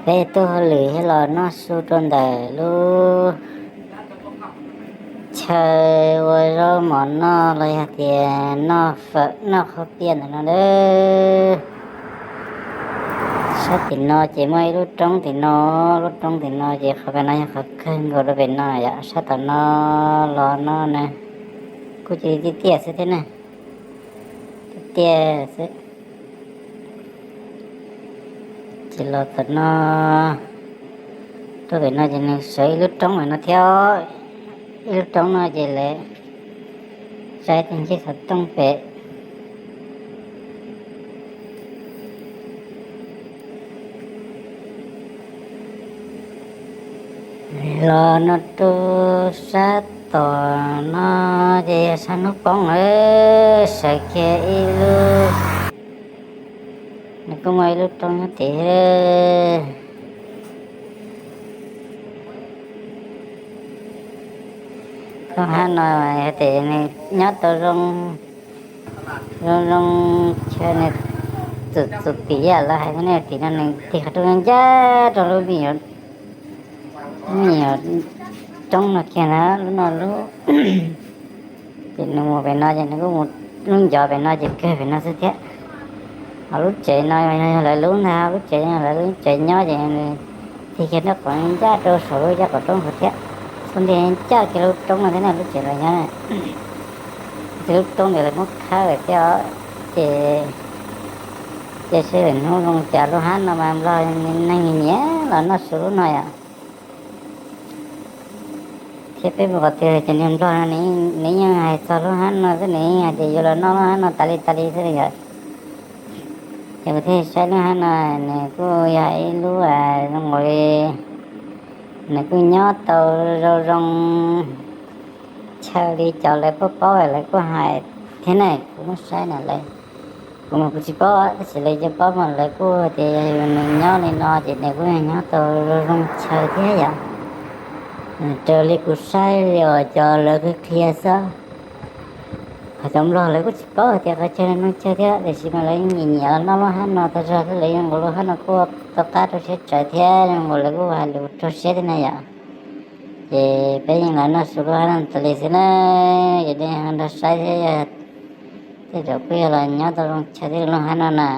Peb tuaj hauj lwm thiab los noj su rau ntawm lub chaw ua zaub mov noj los yog tias noj fawm noj qhaub piaj ntawm no nawb. Sab tim no ces muaj ib lub roob tim no, lub roob tim no ces qhov pem no yog qhov kawg nkaus rau pem no yom. Sab tom no los no na, kuj cia li tiaj tiaj xwb thiab na, tiaj tiaj xwb. Ces los tom no, tuaj pem no ces nws sawv ib lub roob pem no thiab, ib lub roob no ces lawv tsaib tej ncej xov tooj pem. Los no rau sab tom no ces yog sab hnub poob lawm, sawv kiag ib lub, nws kuj muaj ib lub roob nyob tid. Lub hab no yog tias nws nyob tau zoo, zoo zoo, chaw nws txum txum tim yam lawv hais thiab ne, tim no nws tig qhov rooj ncaj rau lub me nyuam, me nyuam roob no kiag na, lub no lub. Ces nws mus pem no ces nws kuj mus lub ncov pem no ces kawg pem no xwb thiab. Ho lub tsev no yog lawv lub ntag, lub tsev no yog lawv lub tsev nyob ces nws tig kiag nraub qaum ncaj rau saum lub caj qaum roob hauv thiab. Txhua ntiag ncaj kiag lub roob no thiab na, lub tsev lawv nyob na. Tab sis lub roob ntawd lawv muab khawb lawm thiab os. Ces, ces seb lwm hnub zoo cas lub hab no mas nplog neeg nyiam los noj su lub no yom. Thiab peb mus qhov twg ces niag nplog no nws yeej hais txog lub hab no xwb, nws yeej hais tias yuav los noj lub hab no tas li tas li xwb li yom. Ces kuv thiaj saib lub hab no, nws kuj yog ib lub zoo nkaus li, nws kuj nyob tau zoo zoo chaw li cov lawv paub paub lawv kuj hais thiab ne. Kuv muab saib na lawv, kuv mas kuv tsis paub tab sis lawv cov paub mas lawv kuj tias yog nws nyob li no ces nws kuj yog nyob tau zoo zoo chaw thiab yom. Raws li kuv saib li uas cov lawv qhia qhia xwb. Ho cov nplog lawv kuj tsis paub hais tias qhov chaw no zoo chaw thiab, tiam sis mas lawv nyiam nyiam los noj lub hab no tag zog xwb, lawv yeej nkaus lub hab no kuj tau qab rau siab tsawv thiab, yeej nkaus lawv kuj hais lus raug siab thiab na yom. Ces peb yeej los noj su lub hab no tas li xwb na, yog li nrog saib thiab, tej zaum kuj yog los nyob tau zoo chaw thiab lub hab no na.